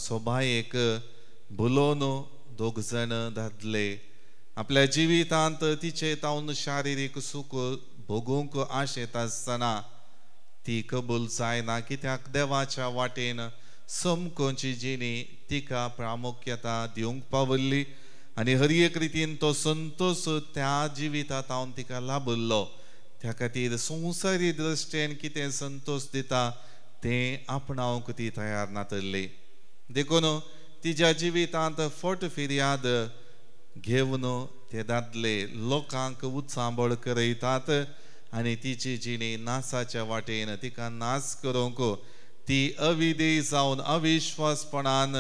सोबायेक भुलोवन दोग जाण दादले आपल्या जिवितांत तिचे तावन शारिरीक सूख भोगूंक आशेत आसतना ती कबूल जायना, कित्याक देवाच्या वाटेन समकोची जिणी तिका प्रामुख्यता दिवंक पावल्ली आनी हर एक रितीन तो संतोश त्या जिविता तावन तिका लाभिल्लो. त्या खातीर संवसारी दृश्टेन कितें संतोश दिता तें आपणावंक ती तयार नातल्ली. देखून तिज्या जिवितांत फट फिर्याद घेवन ते दादले लोकांक उचांबळ करयतात आनी तिची जिणी नासाच्या वाटेन तिका नाश करूंक ती अविधेय जावन अविश्वासपणान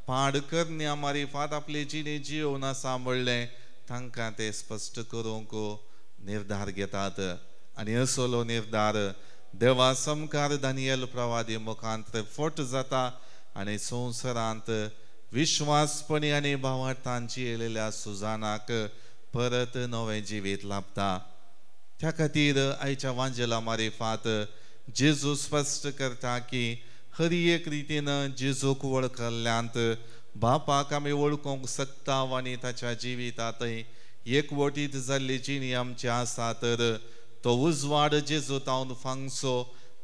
पाड करण्या मारिफात आपली जिणी जियोवन आसा म्हणलें तांकां ते स्पश्ट करूंक निर्धार घेतात आनी असलो निर्धार देवा समकार दानियल प्रवादी मुखांत फट जाता आनी संवसारांत विश्वासपणी आनी भावार्थान जियेलेल्या सुजानाक परत नवें जिवीत लाभता. त्या खातीर आयच्या वांजेला मारिफात जेजू स्पश्ट करता की हर एक रितीन जेजूक वळखल्ल्यांत बापाक आमी वळखूंक शकता आनी ताच्या जिवितांतय एकवटीत जाल्ली जिणी आमची आसा तर तो उजवाड जेजू तावन फांगसो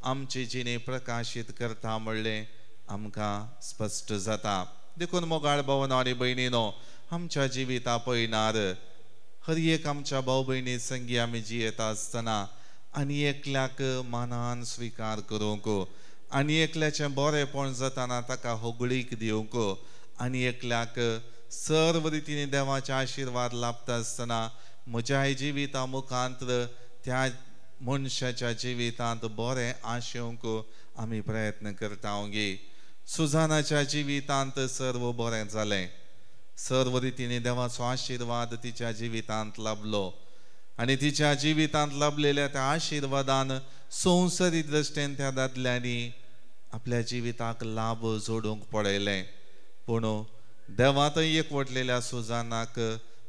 आमची जिणी प्रकाशीत करता म्हणलें आमकां स्पश्ट जाता. देखून मोगाळ भावना आनी भयणीनो आमच्या जिविता पयणार हर एक आमच्या भाव भयणी संगी आमी जियेता आसतना आनी एकल्याक मानान स्विकार करूंक आनी एकल्याचें बरेंपण जाताना ताका होगळीक दिवंक आनी एकल्याक सर्व रितीनी देवाचे आशिर्वाद लाभता आसतना म्हज्या जिविता मुखांत त्या मनशाच्या जिवितांत बरें आशेवंक आमी प्रयत्न करता गे. सुजानाच्या जिवितांत सर्व बरें जालें, सर्व रितीनी देवाचो आशिर्वाद तिच्या जिवितांत लाभलो आनी तिच्या जिवितांत लाभलेल्या त्या आशिर्वादान संवसारी दृश्टेन त्या दादल्यांनी आपल्या जिविताक लाभ जोडूंक पळयलें, पूण देवांतय एकवटलेल्या सुजानाक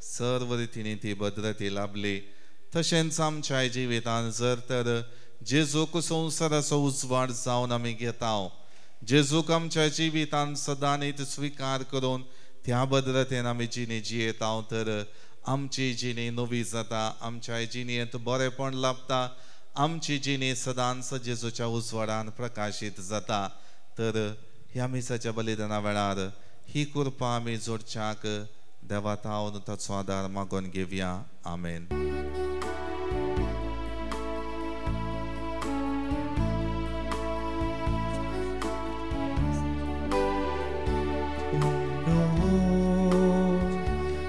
सर्व रितीनी ती भद्रती लाभली. तशेंच आमच्या जिवितांत जर तर जेजूक संवसाराचो उजवाड जावन आमी घेता, जेजूक आमच्या जिवितान सदांनीत स्विकार करून त्या बद्रतेन आमी जिणी जियेता तर आमची जिणी नवी जाता, आमच्या जिणेंत बरेपण लाभता, आमची जिणी सदांच जेजूच्या उजवाडान प्रकाशीत जाता। तर ह्या मिसाच्या बलिदाना वेळार ही कृपा आमी जोडच्याक देवा तावन ताचो आदार मागून घेवया। आमेन।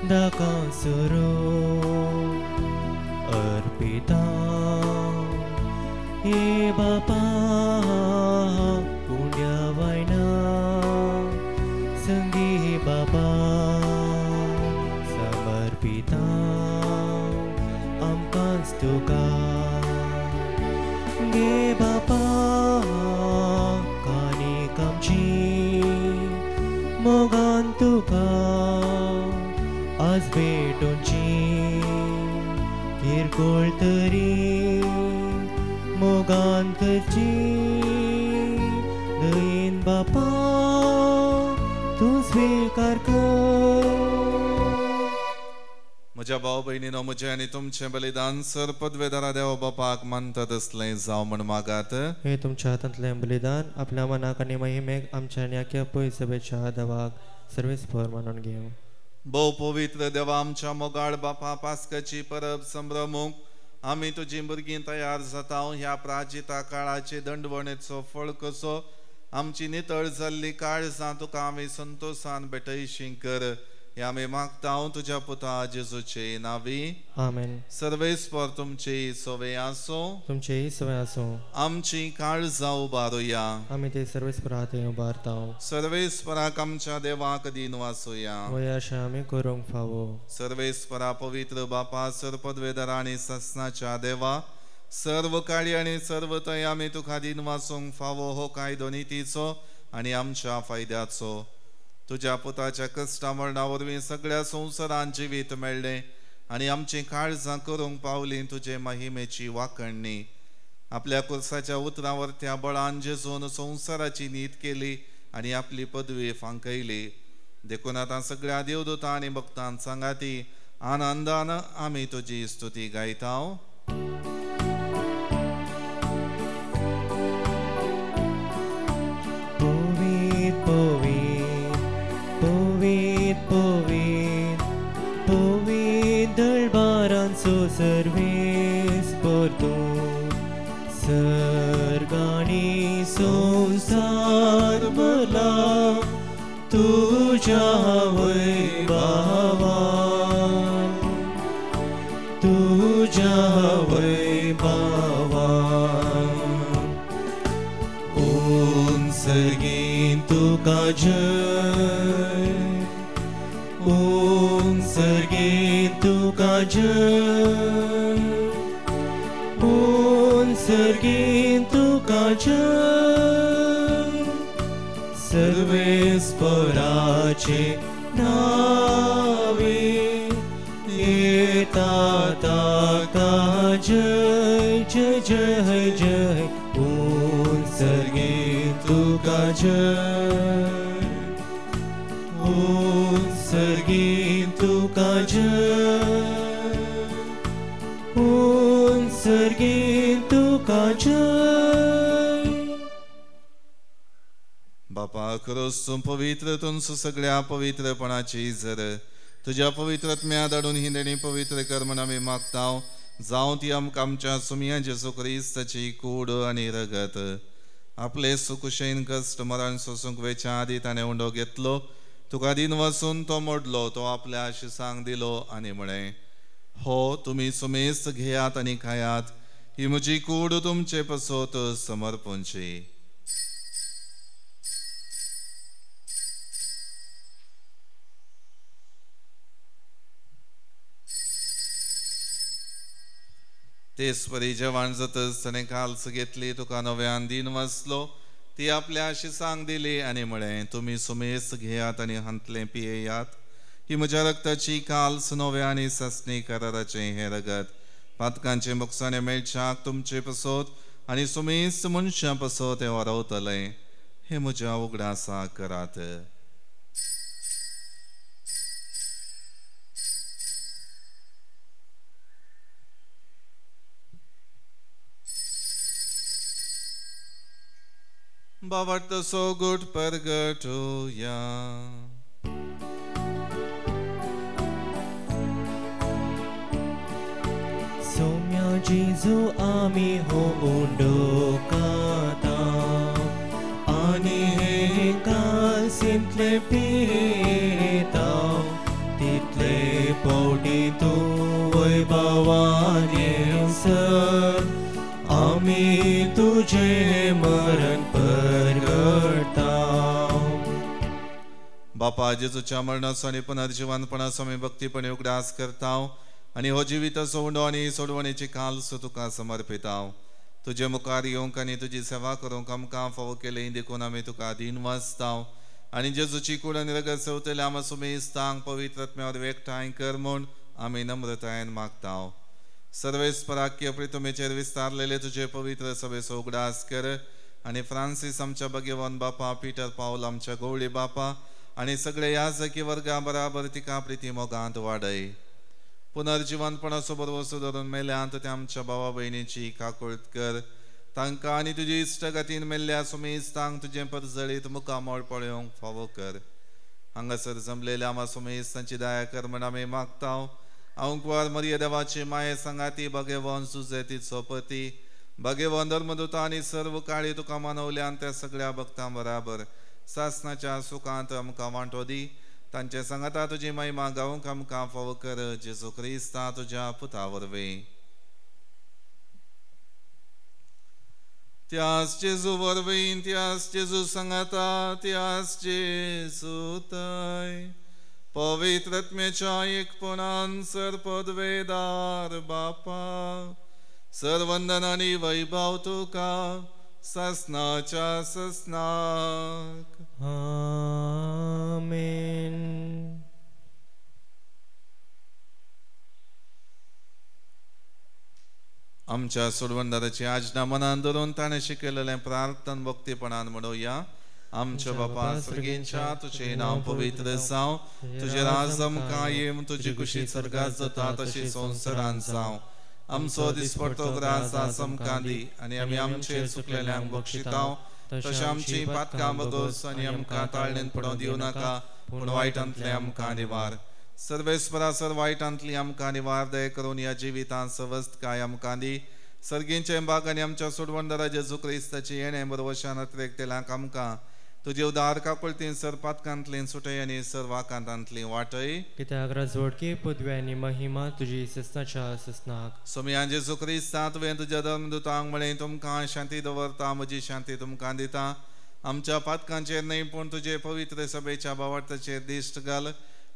दाकासुरो अर्पिता हे बापा पुण्या वायना संगी बाबा समर्पिता आमकांच तुका गे बापा कानीक आमची मोगान तुका आज भेटोवची किरकोळ तरी मोगान करची दयेन बापा तूं स्विकार कर। म्हज्या भाव भयणीनो, म्हजें आनी तुमचें बलिदान सर पदवेदारा देव बापाक मानता तसलें जावं म्हण मागात। हे तुमच्या हातांतलें बलिदान आपल्या मनाक आनी महिमेक आमच्या आनी आख्या पय सभेच्या देवाक सर्वेस्पर मानून घेवं। भोव पवित्र देवा आमच्या मोगाळ बापा, पास्काची परब संभ्रमूंक आमी तुजी भुरगीं तयार जाता। ह्या प्राजिता काळाचे दंडवणेचो फळ कसो आमची नितळ जाल्ली काळजां तुका आमी संतोशान भेटयशी कर, हे आमी मागता तुज्या पुता जेजूचे नावी। आमेन। सर्वेस्पर तुमचे सवे आसूं, तुमचेय सवे आसूं। आमची काळजां उबारुया, आमी ते सर्वेस्पर हातीं उबारता। सर्वेस्पराक आमच्या देवाक दीन वासुया, वय अशें आमी करूंक फावो। सर्वेस्परा पवित्र बापा, सर्पद्वेदरा आनी ससनाच्या देवा, सर्व काळी आनी सर्व थंय आमी तुका दीन वासूंक फावो हो कायदो नितीचो आनी आमच्या फायद्याचो। तुज्या पुताच्या कश्टा मरणा वरवीं सगळ्या संवसारान जिवीत मेळ्ळें आनी आमचीं काळजां करूंक पावलीं तुजे महिमेची वाखणणी। आपल्या कुर्साच्या उतरां वरत्या बळान जेजून संवसाराची नीत केली आनी आपली पदवी फांकयली। देखून आतां सगळ्या देवदूतां आनी भक्तां सांगाती आनंदान आमी तुजी स्तुती गायता। सर्वेस्पर तूं सर्गांनी संवसार भरला तुज्या वैभवान, तुज्या वैभवान। उंच सर्गीन तुका जय, उंच सर्गीन तुका जय, उंच सर्गीन तुका जय। सर्वेस्पराचे नावे येता ताका जय जय जय जय। उंच सर्गीन तुका जय, उंच सर्गीन तुका जय, उंच सर्गीन तुका जय। बापा खरोच तूं पवित्र, तूं सगळ्या पवित्रपणाची जर तुज्या पवित्र आत्म्या धाडून ही देणी पवित्र कर म्हण आमी मागता। जावं ती आमकां आमच्या सुमया जेजू क्रिस्ताची कूड आनी रगत। आपले सुकुशेन कश्ट मरण सोसूंक वेच्या आदी ताणें उंडो घेतलो, तुका दीन वसून तो मोडलो, तो आपल्या शिसांक दिलो आनी म्हळें, हो तुमी सुमेस्त घेयात आनी खायात, ही म्हजी कूड तुमचे पसत समर्पणची। तेच परी जेवण जातच ताणें काल्स घेतली, तुका नव्यान दीन वाचलो, ती आपल्या शिसांक दिली आनी म्हळें, तुमी सुमेस्त घेयात आनी हांतलें पियेयात, ही म्हज्या रक्ताची काल्स नव्या आनी सासणी कराराचें हें रगत पातकांचें बोगसाणें मेळच्याक तुमचे पसत आनी सुमेस्त मनशां पसत हें वरवतलें। हे म्हज्या उगडासा करात. बाबा सोगूट परगटुया. सोम्या जेजू आमी हो उडोकाता आनी हे कासिंतले पिता तितले पवटी तूं वैभवान येसर आमी तुझे मरण परगटा. बापा जेजूच्या मरणाचो आनी पुनर्जिवनपणाचो आमी भक्तीपणे उगडास करता आनी हो जिविताचो उंडो आनी सोडवणेची कालसो तुका समर्पिता. तुजे मुखार येवंक आनी तुजी सेवा करूंक आमकां फावो केली देखून आमी तुका दीन वाचता आनी जेजूची कूड आनी रगत सेवतल्या आमा सुमेस्तांक पवित्र आत्म्यावर एकठांय कर म्हूण आमी नम्रतायेन मागता. सर्वेस्पराक्य प्रितुमेचेर विस्तारलेले तुजे पवित्र सभेचो उगडास कर आनी फ्रांसीस आमच्या भगेवन बापा, पीटर पावल आमच्या गवळी बापा आनी सगळे याजकी वर्गा बराबर तिका प्रिती मोगांत वाडय. पुनर्जिवनपणाचो भरवसो धरून मेल्यांत त्या आमच्या भावा भयणीची काकुळत कर. तांकां आनी तुजी इश्टगतीन मेल्ल्या सुमेस्तांक तुजें परजळीत मुखामळ पळोवंक फावो कर. हांगासर जमलेल्या आमा सुमेस्तांची दया कर म्हण आमी मागता. अंकवार मरिय देवाची माये सांगाती भगेवन सुजेती सोपती भगेवन धर्मदूता आनी सर्व काळी तुका मानवल्यान त्या सगळ्या भक्तां बराबर सासनाच्या सुखांत आमकां वांटो दी. तांचे सांगाता तुजी महिमा गावंक आमकां फावो कर जेजू क्रिस्ता तुज्या पुता वरवीं. त्यास जेजू वरवीं, त्यास जेजू सांगाता, त्यास जेजू तय पवित्र आत्म्याच्या एकपणान सर्पदवेदार बापा सर्वंदन आनी वैभव तुका ससनाच्या ससनाक. आमेन. आमच्या सोडवणदाराची आज्ञा मनान धरून ताणें शिकयलेलें प्रार्थन भक्तीपणान म्हणोवया. आमच्या बापा सर्गेंच्या तुझे नांव पवित्र जावं, तुजें राज आमकां येवं, तुजी कुशी स्वर्गात जाता तशी संवसारांत जावं. आमचो दिसपडतो ग्रास आज आमकां दी आनी आमी आमचे चुकलेल्यांक बक्षिताव तशें आमची पातकां बगोस आनी आमकां ताळणेन पडोवंक दिवं नाका, पूण वायटांतलें आमकां निवार. सर्वेस्परा सर वायटांतली आमकां निवार दया करून ह्या जिवितांत सवस्तकाय आमकां दी. सर्गींचे बाग आनी आमच्या सोडवणदारा जेजू क्रिस्ताची येणें बरवशान अत्रेकतेल्यांक आमकां तुजे उदार काकुळतीन सर पातकांतली सुटय आनी सर वाकांतांतली वाटय. कित्याक राजवटकी पदवी आनी महिमा तुजी ससनाच्या ससनाक. सोमया जेजू क्रिस्ता तुवें तुज्या धर्मदूतांक म्हळें तुमकां शांती दवरता, म्हजी शांती तुमकां दिता. आमच्या पातकांचेर न्हय पूण तुजे पवित्र सभेच्या भावार्थाचेर दिश्ट घाल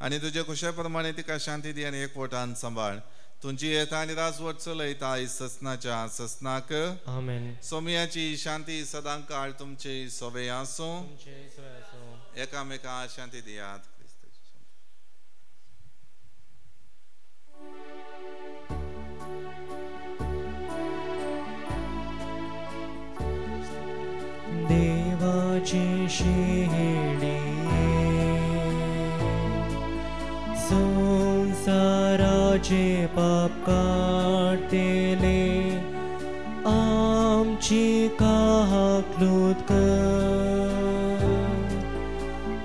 आनी तुजे खुशे प्रमाणे तिका शांती दी आनी एकवटान सांबाळ. तुमची येता आनी राजवट चलयता ससनाच्या ससनाक. आमेन. सोमयाची शांती सदां काळ तुमची सवे आसूं. एकामेका शांती दियात. देवाची शेळी संसाराचे पाप काडटले आमची काकलूत कर,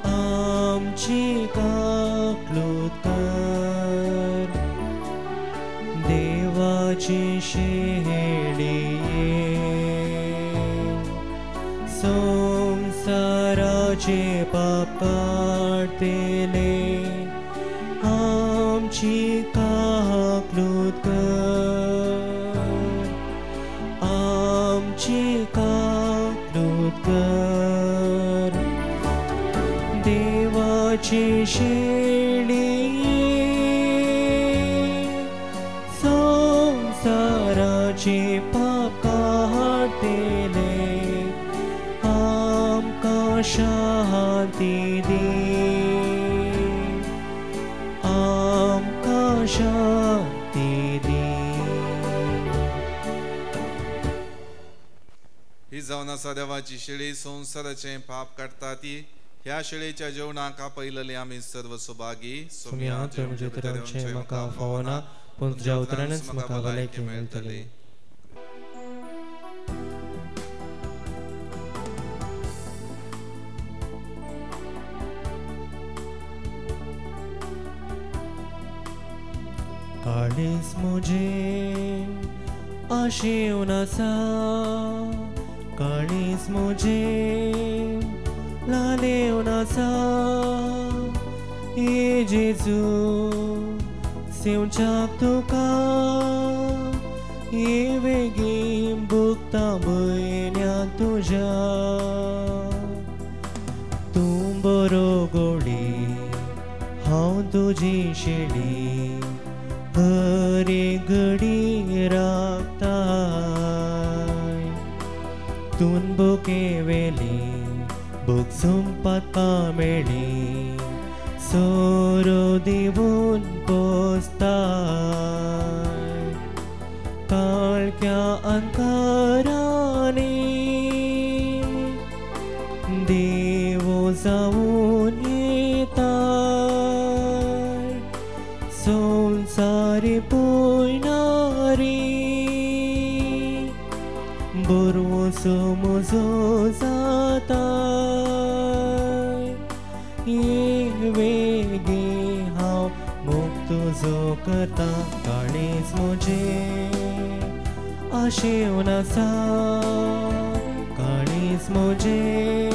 आमची काकलूत कर. देवाची शेळी संसाराचे पाप काडटले आमची काकलूत कर, आमची काकलूत कर. देवाची शेळी संसाराचे पाप काडटले आमकां शांती दी, आमकां शांती दी. ही जावन आसा देवाची शेळी संवसाराचें पाप काडटा ती ह्या शेळेच्या जेवणाक आपयलेले आमी सर्व सौभागी. सोम्या तुवें म्हजे भितर येवचें म्हाका फावना, पूण तुज्या उतरानच म्हाका भलायकी मेळटली. काळीज म्हजें आशेवन आसा, काळीज म्हजें लालेवन आसा, ये जेजू सेवच्याक तुका, ये वेगीन भुगता भयण्या तुज्या. तूं बरो गोडी हांव तुजी शेळी, हर एक घडी राखताय. तूं बोके वेली बोगसुंपाता मेळी, सोरो दिवन पोसताय. काळख्या अंकारांनी देवो जावन येताय, संवसारी पयणारी बरोसो म्हजो जाताय. ये वेगीं हांव मोग तुजो करता, काळीज म्हजें आशेवन आसा, काळीज म्हजें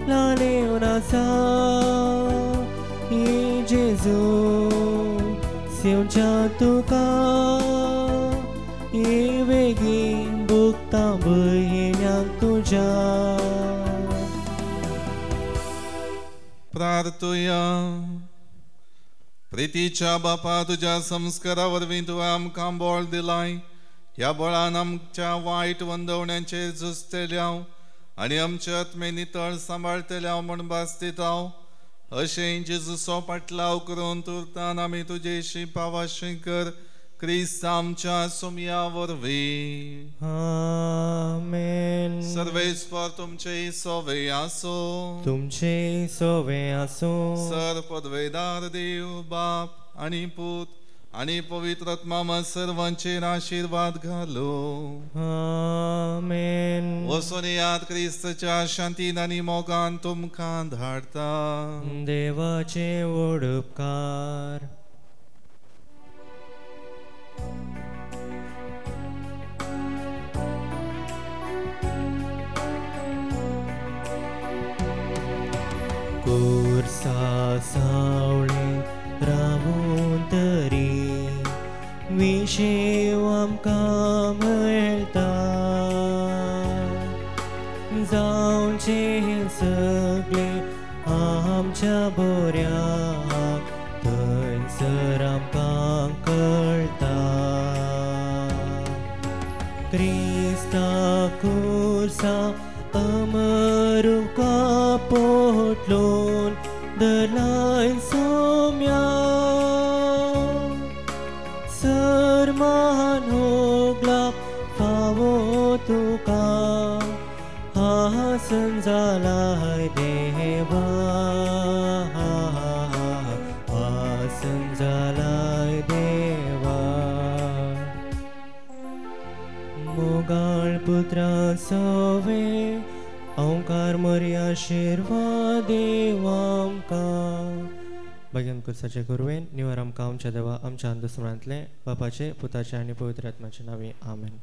लालेवन आसा, ये जेजू सेवच्या तुका, ये वेगीन भुगता भयण्याक तुज्या. प्रार्थुया. प्रितीच्या बापा, तुज्या संस्कारा वरवीं तुवें आमकां बळ दिलाय. ह्या बळान आमच्या वायट वंदवण्यांचेर झुजतल्या आनी आमचे आत्मे नितळ सांबाळटल्या म्हूण भास दिता. अशें जेजूचो पाटलाव करून तुर्तान आमी तुजेशी पावाशें कर, क्रिस्त आमच्या सोमया वरवीं. आमेन. सर्वेस्पर तुमचे सोवे आसो, तुमचे सोवे आसो. सर पदवेदार देव बाप आनी पूत आनी पवित्र आत्मा सर्वांचेर आशिर्वाद घालो. आमेन. वचून याद क्रिस्तच्या शांतीन आनी मोगान तुमकां धाडता. देवाचे व्हड उपकार. कुर्सा सावळे रावून तरी विशेव आमकां मेळटा, जावचें सगळें आमच्या बऱ्याक थंयसर आमकां कळटा. क्रिस्ता कुर्सा अमरुका पोटलोन दलाय सोम्या, सरमान होगला फावो तुका, हासन जालाय देवा, हासन जालाय देवा. मोगाळ पुत्रा सोवे ओंकार मरिया आशिर्वाद देव आमकां. भाग्यान कुर्साचे गुरवेन निवार आमकां आमच्या देवा आमच्या अंदुस्मरांतले बापाचे पुताचे आनी पवित्र आत्म्याचे नांवी. आमेन.